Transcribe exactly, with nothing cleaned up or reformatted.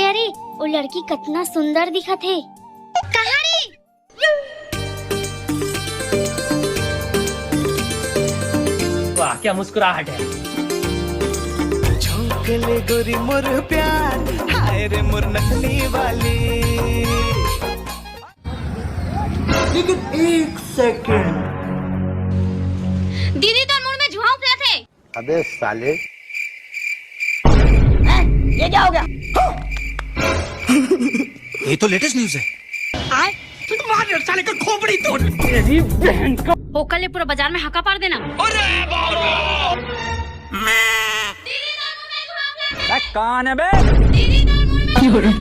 अरे, वो लड़की कतना सुंदर दिखत हे। कहाँ रे? वाह, क्या मुस्कुराहट है। झोंक ले गोरी मोर प्यार, हाय रे मोर नथनी वाली। लेकिन एक सेकंड। दीदी, तोर मुड़ में झुआ उफलत हे। अबे साले। हैं? ये क्या हो गया? ये तो लेटेस्ट न्यूज है। आए? मार साले का खोपड़ी तोड़। ओकर ले पूरा बाजार में हाका पार देना। बे, कौन है बे?